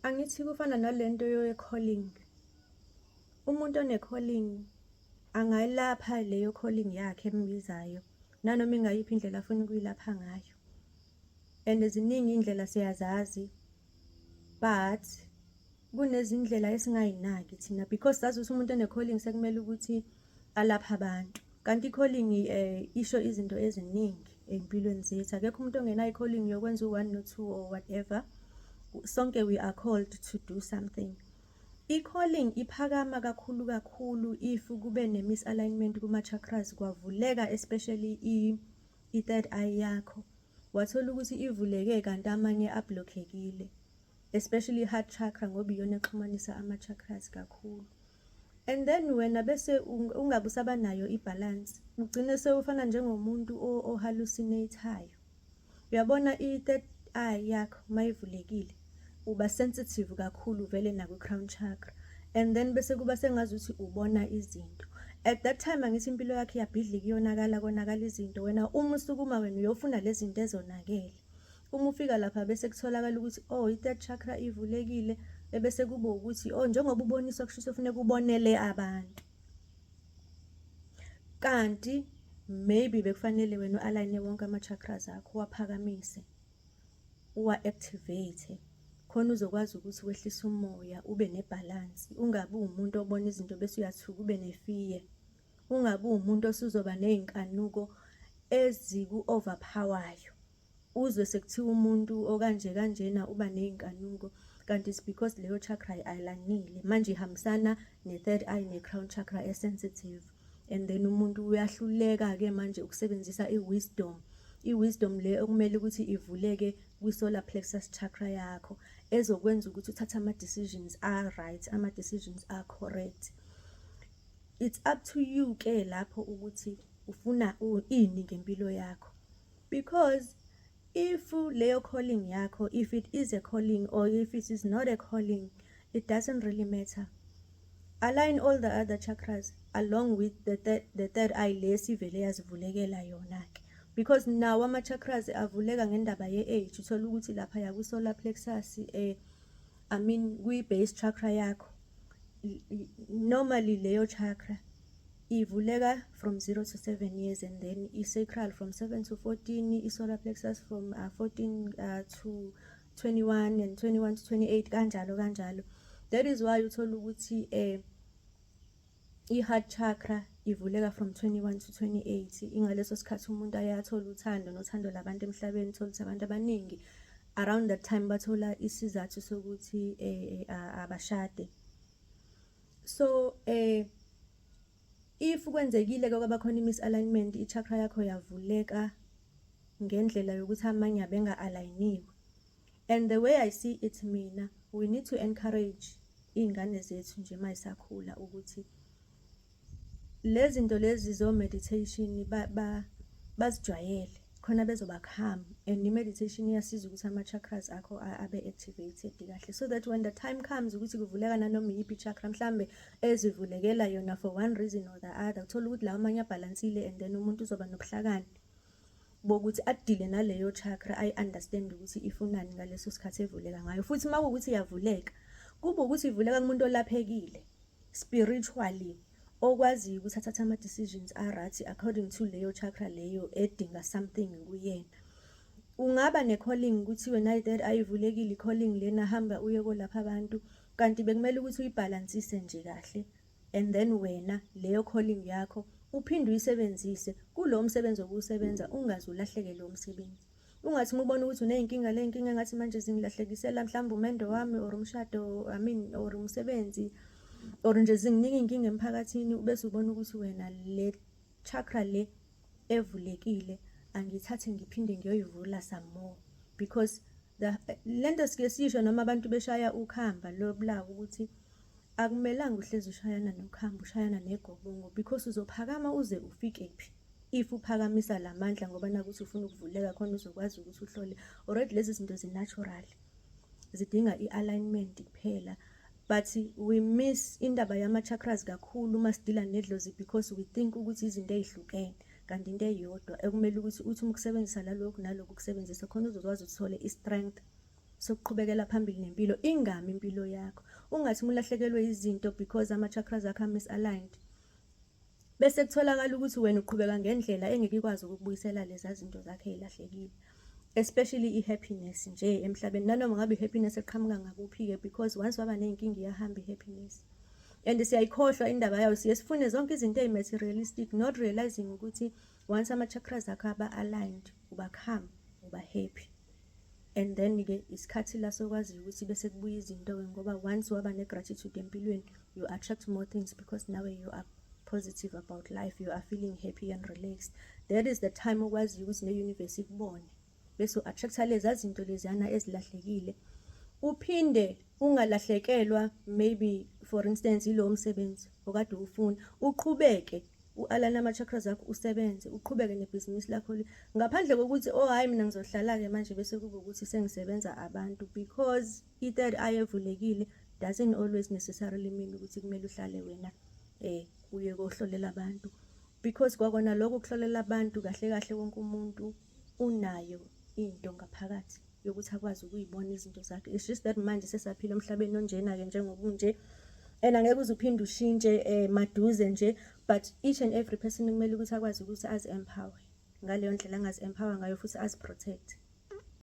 Angithi kufana nalento ye-calling. Umuntu one-calling angayilapha leyo calling yakhe embizayo nanoma ingayiphi indlela afuna ukuyilapha ngayo. And ziningi iy'ndlela, siyazazi, but kunezindlela esingayinaki thina because sazi ukuthi umuntu one-calling sekumele ukuthi alaphe abantu. Kanti i-calling isho izinto eziningi ey'mpilweni zethu. Akekho umuntu ongenayo i-calling yokwenza u-one no-two or whatever. Sonke we are called to do something. I-calling iphakama kakhulu kakhulu if kube ne-misalignment kuma-chakras, kwavuleka especially i-third eye yakho. Wathola ukuthi ivuleke kanti amanye ablockekile. Especially i-heart chakra, ngoba iyona exhumanisa ama-chakras kakhulu. And then wena bese ungabe usaba nayo i-balance. Ugcine sewufana njengomuntu o-hallucinate-ayo. Uyabona, i-third eye yakho mayivulekile uba sensitive kakhulu vele nakwi-crown chakra. And then bese kuba sengazuthi ubona izinto. At that time, angithi impilo yakho iyabhidlika, iyonakala, konakala izinto. Wena uma usukuma, wena uyofuna lezi zinto ezonakele. Uma ufika lapha bese kutholakala ukuthi, oh, i-third chakra ivulekile, ebese kuba ukuthi, oh, njengoba uboniswa, kusho ukuthi kufuneka ubonele abantu. Kanti maybe bekufanele wena u-align wonke ama-chakras akho, uwaphakamise, uwa-activate khona uzokwazi ukuthi wehlise umoya, ube ne-balance, ungabi umuntu obona izinto bese uyathuka, ube ne-fear. Ungabi umuntu osuzoba ney'nkanuko eziku-overpower-ayo. Uzwe sekuthiwa umuntu okanje kanjena uba ney'nkanuko, kanti it's because leyo chakra ayi-align-ile. Manje ihambisana ne-third eye ne-crown chakra e-sensitive. And then umuntu uyahluleka-ke manje ukusebenzisa i-wisdom. I-wisdom le okumele ukuthi ivuleke kwi-solar plexus chakra yakho, ezokwenza ukuthi uthathe ama-decisions a-right, ama-decisions a-correct. It's up to you ke lapho ukuthi ufuna ini ngempilo yakho. Because if leyo calling yakho, if it is a calling or if it is not a calling, it doesn't really matter. Align all the other chakras along with the third eye lesivele yazivulekela yona-ke. Because nawo ama-chakras avuleka ngendaba ye-age. Uthola ukuthi lapha kwi-solar plexus, I mean kwi-base chakra yakho, normally leyo chakra ivuleka from 0 to 7 years, and then i-sacral from 7 to 14, i-solar plexus from 14 to 21 and 21 to 28, kanjalo kanjalo. That is why uthola ukuthi i-heart chakra ivuleka from 21 to 28. Ingaleso sikhathi umuntu ayathola uthando nothando labantu emhlabeni. Uthola ukuthi abantu abaningi around that time bathola isizathu sokuthi abashade. So if kwenzekile ke kwaba khona i-misalignment, i-chakra yakho yavuleka ngendlela yokuthi amanye abenga-aligniwe. And the way I see it mina, we need to encourage iy'ngane zethu nje mayisakhula ukuthi lezi zinto lezi zo-meditation bazijwayele khona bezoba calm. And i-meditation iyasiza ukuthi ama-chakras akho abe activated kahle, so that when the time comes ukuthi kuvuleka nanoma iyiphi i-chakra mhlambe ezivulekela yona for one reason or the other, uthola ukuthi lawo amanye abhalansile, and then umuntu uzoba nobuhlakani bokuthi a-deal-e naleyo chakra, ayi-understand ukuthi ifunani ngaleso sikhathi evuleka ngayo. Futhi uma kuwukuthi iyavuleka, kube ukuthi ivuleka kumuntu olaphekile spiritually, okwaziyo ukuthi athathe ama-decisions a-right according to leyo chakra leyo edinga something kuyena. Ungaba ne-calling, kuthiwe nayi third ayivulekile, i-calling lena, hamba uye kolapha abantu, kanti bekumele ukuthi uyibhalansise nje kahle, and then wena leyo calling yakho uphinde uyisebenzise kulowo msebenzi obuwusebenza, ungaze ulahleke lowo msebenzi. Ungathi uma ubona ukuthi uney'nkinga, le y'nkinga engathi manje zingilahlekisela mhlawumbe umendo wami or umshado, I mean, or umsebenzi, or nje zinginika iy'nkinga emphakathini, bese ubona ukuthi wena le chakra le evulekile angithathe ngiphinde ngiyoyivula some more, because lento sike sisho noma abantu beshaya ukhamba lobulawo ukuthi akumelanga uhlezi ushayana nokhamba, ushayana negobongo, because uzophakama uze ufike phi if uphakamisa la mandla, ngoba nakuthi ufuna ukuvuleka khona uzokwazi ukuthi uhlole. Already lezi zinto zi-natural, zidinga i-alignment kuphela, but we miss indaba yama-chakras kakhulu uma si-deal-a nedlozi because we think ukuthi izinto ey'hlukene, kanti into eyodwa ekumele ukuthi uthi uma ukusebenzisa lalokhu nalokhu ukusebenzisa khona uzokwazi uthole i-strength. Sokuqhubekela phambili nempilo, ingami impilo yakho. Ungathi uma ulahlekelwe izinto because ama-chakras akho a-misaligned, bese kutholakala ukuthi wena uqhubeka ngendlela engeke ikwazi ukukubuyisela leza zinto zakho ey'lahlekile, especially i-happiness nje emhlabeni, nanoma ngabe i-happiness eqhamuka ngakuphi-ke, because once waba ney'nkinga, iyahamba i-happiness and siyayikhohlwa indaba yayo. Siye sifune zonke izinto ey'materialistic, not realizing ukuthi once ama-chakras akho aba-aligned, uba calm, uba happy, and then-ke isikhathi la sokwaziyo ukuthi bese kubuya izinto-ke, ngoba once waba ne-gratitude empilweni, you attract more things because nawe you are positive about life, you are feeling happy and relaxed. That is the time okwaziyo ukuthi ne-universe ikubone, bese u-attract-a leza zinto leziyana ezilahlekile. Uphinde ungalahlekelwa, maybe for instance, ilo msebenzi okade ufuna, uqhubeke u-align ama-chakras akho, usebenze, uqhubeke nebhizinisi lakho le, ngaphandle kokuthi, "Oh hhayi, mina ngizohlala-ke manje bese kube ukuthi sengisebenza abantu," because i-third eye evulekile doesn't always necessarily mean ukuthi kumele uhlale wena uye kohlolela abantu, because kwakona lokho kuhlolela abantu, kahle kahle wonke umuntu unayo into ngaphakathi yokuthi akwazi ukuyibona izinto zakhe. It's just that manje sesaphila emhlabeni onjena-ke njengoba unje and angeke uze uphinde ushintshe maduze nje, but each and every person kumele ukuthi akwazi ukuthi azi-empower ngaleyo ndlela angazi-empower ngayo futhi azi-protect.